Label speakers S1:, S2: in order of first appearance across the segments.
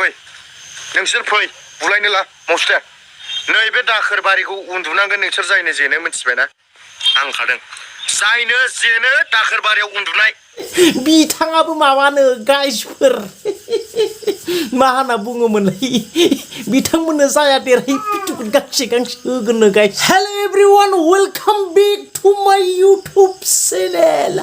S1: फै नोंसोर फै बुलायनो ला मस्ते नैबे दाखोर बारिखौ उन्दुनांगोन नोंसोर जायनो जेनो मिथिबायना आं खादों जायनो जेनो दाखोर बारियाव उन्दुनाय
S2: बिथाङाबो माबानो गाइसफोर मा होनना बुङोमोनलै बिथांमोननो जाया देरहाय पिटुखौ गांसे गांसे होगोननो guys hello everyone welcome back to my YouTube channel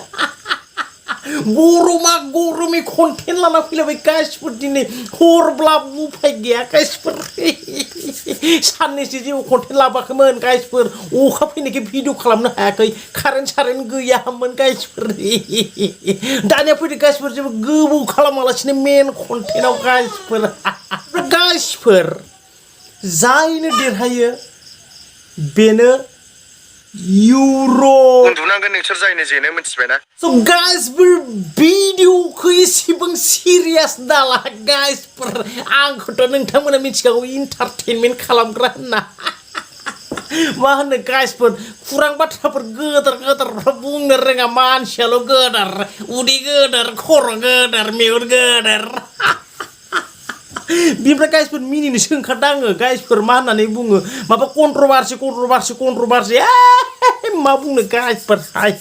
S2: गरमा गरमि कन्टेन्ट लाना फैलायबाय गाइसफोर दिनै हरब्लाबो उफाय गैया गाइसफोर साननैसो जेबो कन्टेन्ट लाबोआखैमोन गाइसफोर अखा फैनायखाय भिडिअ खालामनो हायाखै कारेन्ट गैयामोन गाइसफोर दानिया फैदो गाइसफोर जेबो गोबाव खालामालासिनो मेन कन्टेन्टआव गाइसफोर जायनो देरहायो बेनो यूरो
S1: उन्दुनांगोन नोंसोर जायनो जेनो मिथिबायना
S2: So गाइसफोर भिडिअखौ एसेबां सिरियास दाला गाइसफोर आंखौथ' नोंथांमोना मिथिखागौ इन्टारटेनमेन्ट खालामग्रा होनना मा होनो गाइसफोर खुरां बाथ्राफोर गोदोर गोदोर बुंनो रोङा मानसियाल' गोदोर उदै गोदोर खर' गोदोर मेगन गोदोर बिनिफ्राय गाइसफोर मिनिनोसो ओंखारदों आङो गाइसफोर मा होननानै बुङो माबा कन्ट्रभार्सि मा बुंनो गाइसफोर हाय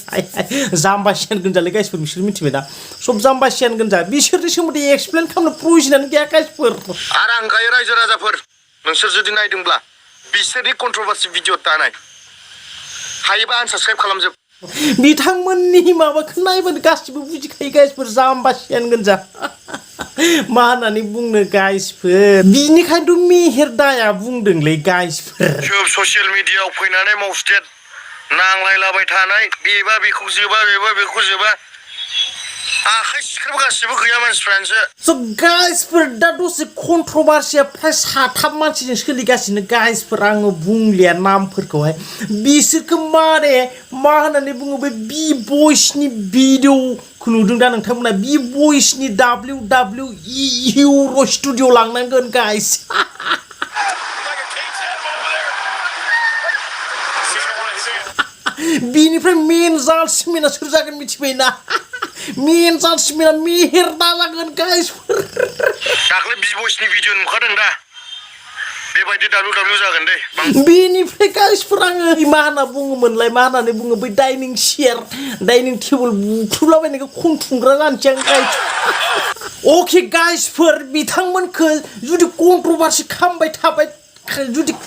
S2: जाम्बासियान गोनजालै गाइसफोर बिसोर मिथिबाय दा सब जाम्बासियान गोनजा बिसोरनि सोमोन्दै एक्सप्लेन खालामनो प्रयजनानो गैया गाइसफोर
S1: आरो आं गायो रायजो राजाफोर नोंसोर जुदि नायदोंब्ला बिसोरनि कन्ट्रभार्सि भिडिअ दानाय हायोबा आनसाबस्क्राइब खालामजोब
S2: बिथांमोननि माबाखौ नायबानो गासिबो बुजिखायो गाइसफोर जाम्बासियान गोनजा मा होननानै बुंनो गाइसफोर बिनिखायनोथ' मेहेर दाया बुंदोंलै गाइसफोर
S1: सोब ससियेल मिडियायाव फैनानै मस्टेट नांलायलाबाय थानाय बेबा बेखौ जोबा बेबा बेखौ जोबा आखाइ सिख्राब गासिबो गैया मानसिफ्रानोसो
S2: स' गाइसफोर दा दसे कन्ट्रभार्सिया फ्राय 7 मानसिजों सोलिगासिनो गाइसफोर आङो बुंलिया नामफोरखौहाय बिसोरखौ माने मा होननानै बुङो बे बि बयसनि भिडिअखौ नुदों दा नोंथांमोना बि बयसनि WWE यूरो स्टुडिअ लांनांगोन गाइस बिनिफ्राय मेन जार्सिमेना सोर जागोन मिथिबायना मेन जार्सिमेना मेहेर दा जागोन गाइसफोर
S1: दाख्लै बि बयसनि भिडिअ नुखादों दा बेबायदि WWE जागोन दे
S2: बेनिफ्राय गाइसफोर आङो मा होनना बुङोमोनलाय मा होननानै बुङो बै डाइनिं चेयार डाइनिं टेबोल बुख्रुबलाबायनायखौ खुंथुंग्रा जानोसै आं गाइस अके गाइसफोर बिथांमोनखौ जुदि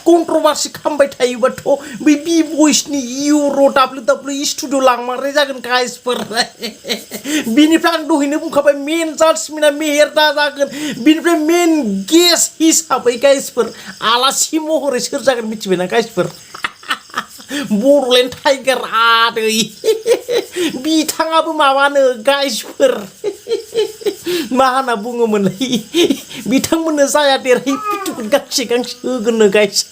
S2: कन्ट्रभार्सि खालामबाय थायोबाथ' बै बि बयसनि यूरो WWE स्टुडिअ लांमारनाय जागोन गाइसफोर बिनिफ्राय आं दहायनो बुंखाबाय मेन जार्सिमेना मेहेर दा जागोन बिनिफ्राय मेन गेस्ट हिसाबै गाइसफोर आलासि महरै सोर जागोन मिथिबायना गाइसफोर बड'लेण्ड टाइगार आदै बिथाङाबो माबानो गाइसफोर मा होनना बुङोमोनलै बिथांमोननो जाया देरहाय पिटुखौ गांसे गांसे होगोननो गाइस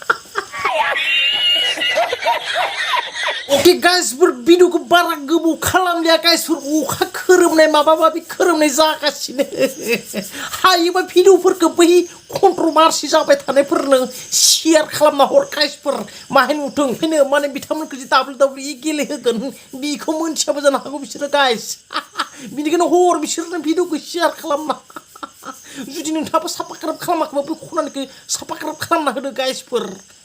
S2: अके गाइसफोर भिडिअखौ बारा गोबाव खालामलिया गाइसफोर अखा खोरोमनाय माबा माबि खोरोमनाय जागासिनो हायोबा भिडिअफोरखौ बै कन्ट्रभार्सि जाबाय थानायफोरनो शेयार खालामना हर गाइसफोर माहाय नुथों ओंखायनो माने बिथांमोनखौ जे WWE गेलेहोगोन बेखौ मोनथियाबो जानो हागौ बिसोरो गाइस बिनिखायनो हर बिसोरनो भिडिअखौ शेयार खालामना जुदि नोंथाङाबो साबस्क्राइब खालामाखैबा बै खनानिखौ साबस्क्राइब खालामना होदो गाइसफोर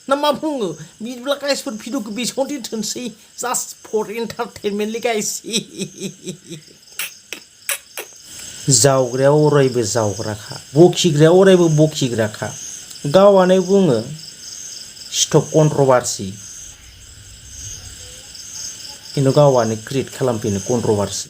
S2: ना मा बुङो बिदिब्ला गाइसफोर भिडिअखौ बेसेबां दोनथोंसै जास्ट फर एन्टारटेनमेन्टलै गाइस जावग्राया अरायबो जावग्राखा बखिग्राया अरायबो बखिग्राखा गावआनो बुङो स्टप कन्ट्रभार्सि खिन्थु गावआनो क्रिएट खालामफिनो कन्ट्रभार्सि